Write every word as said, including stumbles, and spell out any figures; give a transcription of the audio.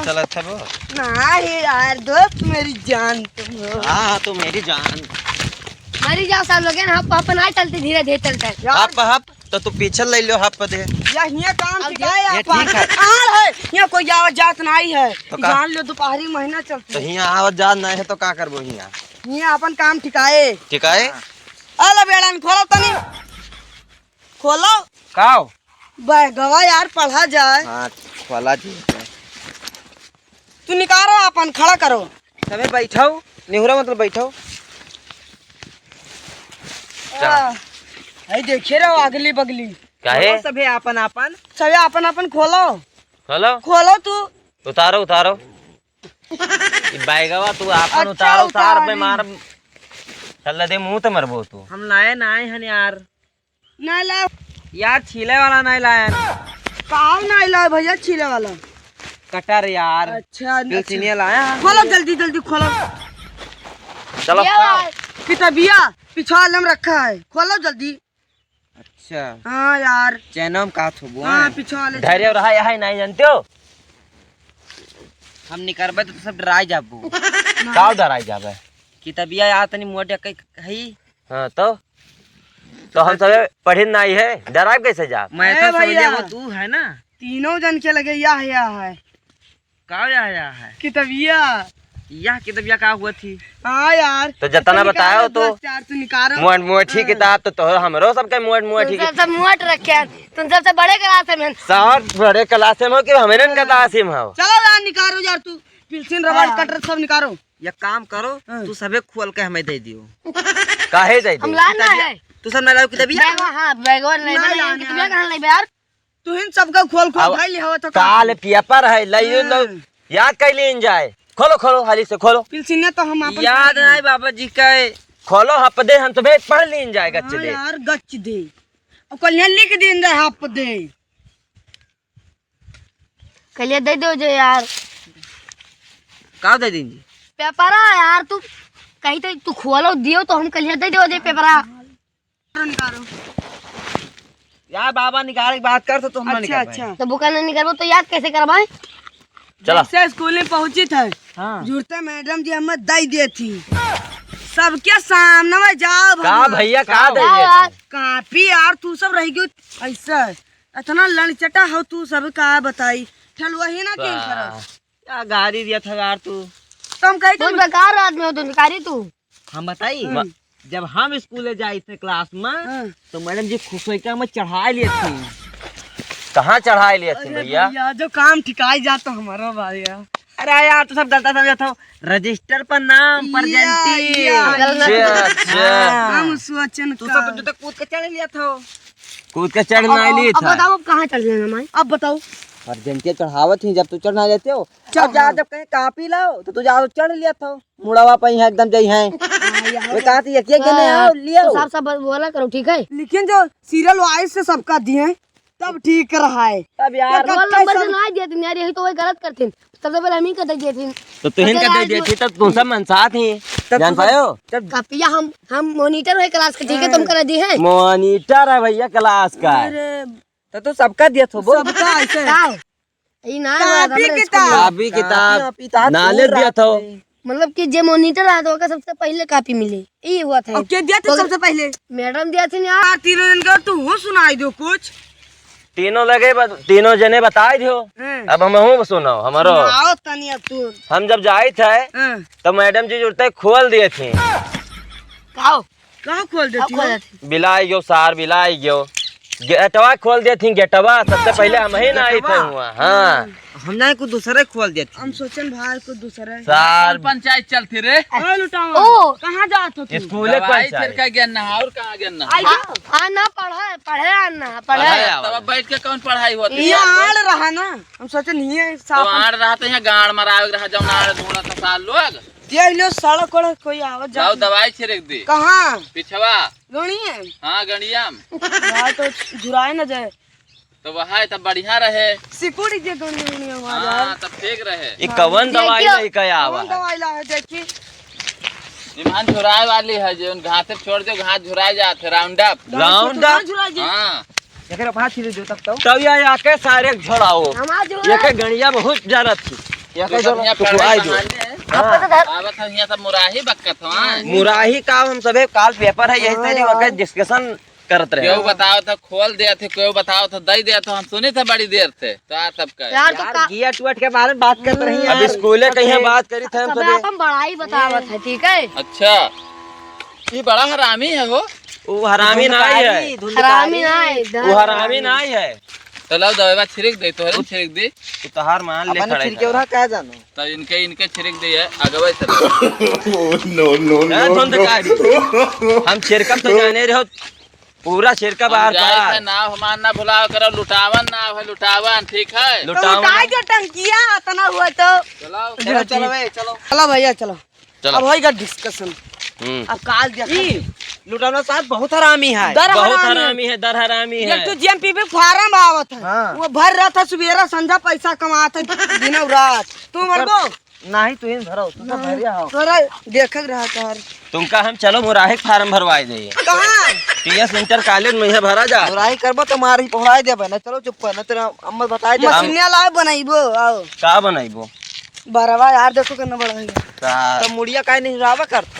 चलत है वो। नहीं यार दोस्त, मेरी जान तुम हो। हाँ, हाँ, तू मेरी जान। मरी जाओ सब लोग, हम अपन आए चलते, धीरे धीरे चलते हैं। यार, हप, हप, तो तू पीछे ले लो, हप दे। या हियाँ काम अब टिकाए ये अपन। ठीक है। आड़ है, हियाँ कोई आवत जात नहीं है। तो का? जान लो, दोपहरी महीना चलती तो है। हियाँ आवत जात नहीं है, तो का करबो हियाँ? हियाँ अपन काम टिकाए। टिकाए? अला बेड़न खोलो तनी। खोलो। काओ? बैगवा यार, पढ़ा जाए। हाँ, खोला जी। तू निकालो अपन, खड़ा करो। सबे बैठाओ, निहुरा मतलब बैठाओ। चल। आ, है देखिए रहो अगली बगली। काहे? खोलो सबे आपन आपन। सबे आपन आपन खोलो। खोलो। खोलो तू। उतारो, उतारो। ई बैगवा तू आपन अच्छा, उतारो, उतार उतार में ली। मार। चल दे, मुंह तो मरबो तू। हम लाए ना आए हन यार। नहीं लाओ। यार, छीले वाला नहीं लाए। काल नहीं लाओ भैया, छीले वाला। कटर यार। अच्छा, बिल अच्छा। सीनियर लाया है। खोलो जल्दी, जल्दी खोलो। चलो। ये वाला। किताबिया पिछवाले में रखा है, खोलो जल्दी। अच्छा। हाँ यार। चैनम का थो बुआ। हाँ, पिछवाले। धैर्य रहा, यहाँ नहीं जानते हो। हम निकरबे तो सब डराई जाबू। ना। का डराई जाबे? किताबिया यार तनी मोट कही। हाँ, तो? तो हम सबे पढ़िन नाई है, डराइब कैसे जा? मैं ए तो समझ भैया। गया, वो तू है ना? तीनों जन के लगे यह, यह है। का यह, यह है? किताबिया। यह किताबिया का हुआ थी? हाँ यार। तो जतना बतायो तो। दो चार तो निकालो। मोट मोटी हाँ। किताब तो तोहरो हमरो सबके मोट मोटी तुम सब, सब मोट रखे हैं। तुम सबसे बड़े क्लास में। सब बड़े क्लास में हो कि हमरे हाँ। क्लास में हो? चलो यार, निकालो यार तू। पेंसिल, रबड़, हाँ। कटर सब निकालो। एक काम करो, हाँ। तू सबे खोल के हमें दे दियो। काहे दे हम दियो? लान ना किताबिया। है। तू सब ना लाओ किताबिया? बैगवा, हाँ, बैगवा नहीं ना बना, लान किताबिया है। कहाँ लेबे यार? तू हिन सबका खोल खोल अब भाई ले हवा तो काल का? पेपर है, लइयो लो, हम्म। याद कर लीन जाए। खोलो, खोलो, हाली से खोलो। पेंसिल ने तो हम आपन याद पढ़ नहीं बाबा जी के। खोलो, हप दे, हम तुम्हें पढ़ लीन जाए, गच्च हाँ दे। यार, गच्च दे। अब कल यहाँ लिख दीन जाए, हप दे। कलिया दे दो जे यार। का दे दीन जी? पेपरा यार, तू कहीं तो तू खोलो दियो तो हम कलिया दे दो जे पेपरा। निकालो। यार बाबा निकाले की बात कर तो तुम ना अच्छा, निकाल पाए। अच्छा। तो बुका ना निकालबो तो याद कैसे करवाए? चला। जैसे स्कूल में पहुंची थे, हाँ। जुड़ते मैडम जी हमें दई दिए थी। सबके सामने में जाओ का भगवान। भैया, का का दे दिए यार? थी? कापी यार, तू सब रह गयो ऐसा। इतना लंचटा हो तू सब, का बताई। ठल वही ना किन वाह। करत। क्या गाड़ी दिया था यार तू? तो हम कहे बहुत थे बेकार आदमी हो तुम, भिखारी तू। हम बताई? हम्म। जब हम स्कूले जाई थे क्लास में, हाँ। तो मैडम जी खुश होकर हमें चढ़ाई लिए थे। कहाँ चढ़ाई लिए थे अरे भैया? भैया, जो काम ठिकाई जा तो हमारा भैया। अरे यार, तू सब गलत समझत हो। रजिस्टर पर नाम, या, present। या, अच्छा, या। अच्छा। हाँ। हम सोचन तू का। सब तो जूते कूद के चढ़ लिया था। कूद के चढ़ अब, ना अब, लिए अब था। बताओ, अब कहाँ चढ़ लेना मैं? अब बताओ। Present चढ़ावत ही, जब तू चढ़ ना लेते हो। चढ़। अब जा, जब कहीं कापी लाओ, तो तू जा, चढ़ लिया था। मुड़वा पे यहाँ एकदम जई हैं। हाँ, यार। वो कहा थी, एक, एक जने हाँ, आओ, लियो। तो साफ साफ बोला करो, ठीक है? लेकिन जो serial wise से सबका दिए, तब ठीक रहा है। तब यार, तो roll number से ना दिए थे, यार, यही तो वही गलत करते हैं। सबसे पहले हम ही कर दिए थे। तो तुहिन कर दिए थे, तब तुम सब मन साथ ही। तब जान पायो? तब कापिया हम, हम monitor है class के, ठीक है, तुम कर दिए हैं। Monitor है भैया class का। अरे। तो तू सबका दिए थो, बोल। सबका ऐसे। का? ई ना कापी किताब। कापी किताब। कापी किताब। Knowledge दिया था। मतलब कि जे monitor रहत, ओकर सबसे पहिले कापी मिले। ई हुआ था। अब के दिया था तो सबसे पहिले? मैडम दिया थी यार। तीनों जन का तू हो सुनाई दो कुछ। तीनों लगे ब-, तीनों जने बताई दियो। हैं। अब हमहू सुनाओ, हमरो। सुनाओ तनी अब तू। हम जब जाई थे, हैं। तो मैडम जी जुड़ते खोल दिए थे। काओ? कहाँ खोल देती हो? बिलाई गयो सार, बिलाई गयो। गेटवा खोल देती, गेटवा। सबसे पहिले हमही ना आई थे हुआ। हाँ। हम ना कुछ दूसरे खोल देती। हम सोचन भाई कुछ दूसरे। सार। पंचायत चलती रे। ओए लुटावा। ओ। कहाँ जात हो तू? स्कूले दवाई पंचायत। छिड़का गया ना, और कहाँ गया ना? आ, आ ना पढ़े, पढ़े आ ना, पढ़े। पढ़े आ। तब बैठ के कौन पढ़ाई होती है? यहाँ आड़ रहा ना, हम सोचन नहीं है, तो साफ आड़ रहा तो यहाँ गाड़ मरावे रहा, जब आड़ ढूंढा था सार लोग। देख लो, सड़क वड़क कोई आवत जाओ, जात नहीं। दवाई छिड़क दे। कहाँ? पिछवा। गणिया? हाँ, गणिया में। भाई, तो झुराए न जाए। तो वह है, तब बढ़िया रहे। सिकुड़ी जे गणिया, गणिया हुआ हाँ, जाए। तब ठीक रहे। ये हाँ। कवन दवाई देखियो। लेके आवा कौन है? दवाई ला है, देखी। ईमान झुराए वाली है, जो घास छोड़ दो, घास झुराए जात है, Roundup। Roundup? झुराए जी। हाँ। एकर भात छिड़क दो तब तो। तब ये आके सारे झोड़ाओ। हमार झोड़ा। एके गणिया बहुत जरत थी। या तू कह दो, सब यहाँ तू पढ़ाई दो। बहाने हैं। हाँ। आपको तो धर- आवत है यहाँ सब मुराही बकत हवा। मुराही का हम सबे काल पेपर है, यही हाँ तरी यार। वक्त डिस्कशन करत रहे। केहू बतावत है खोल देत है, केहू बतावत है दई देत है, हम सुनी थे बड़ी देर से। तो आ सब का यार, तो यार, का- गिया टुअट के बारे में बात करत रही अब यार। स्कूले कहीं बात करी थे हम सबे सबे। अपन बड़ाई बतावत है, ठीक है? अच्छा, ये बड़ा हरामी है हो। वो हरामी ना ही है। धुंधकारी, धुंधकारी। हरामी ना है, वो हरामी ना ही है। तो लाओ दवाई छिड़क दे, तोहरे छिड़क दे। तू तोहार मान ले अपने खड़े छिड़के खड़ा। और का जानो? तो इनके, इनके छिड़क दे है, अगवे से। Oh, no, no, ए, no, धुंधकारी। No। हम छिड़कब तो जाने रहो, पूरा छिड़कब हम बाहर जाए पार। थे, नाव हमार ना भुलाव करो, लुटावन नाव है, लुटावन, ठीक है? तो लुटावन। उठाई जो टंकिया अतना हुआ तो। चलाओ। चलो, चलो, ए, चलो। चलो भैया, चलो। चलो। अब होइगा डिस्कशन। हम्म। अब काल देखा ई लुटौना साहब बहुत हरामी है। दर बहुत हरामी। हरामी है, दर हरामी है। एक तो जीएमपी पे फार्म आवत है। हाँ। वो भर रहा था सुबेरा संझा पैसा कमात है दिन और रात। तू मरबो? नहीं, तू ही भरो, तू तो हाँ। भरिया हो। तोरा देखक रहा तोहर। तुमका हम चलो मुराही फार्म भरवाए दे। कहाँ? टीएस इंटर कॉलेज में है, भरा जा। मुराही करबो तो मारी पहुँचाए देबे ना। चलो चुप कर, ना तेरा अम्मा बताए दे। मशीनिया लाए बनाइबो, आओ। का बनाइबो? बरवा यार देखो कितना बड़ा है। का? तो मुड़िया काहे नहीं रावा कर?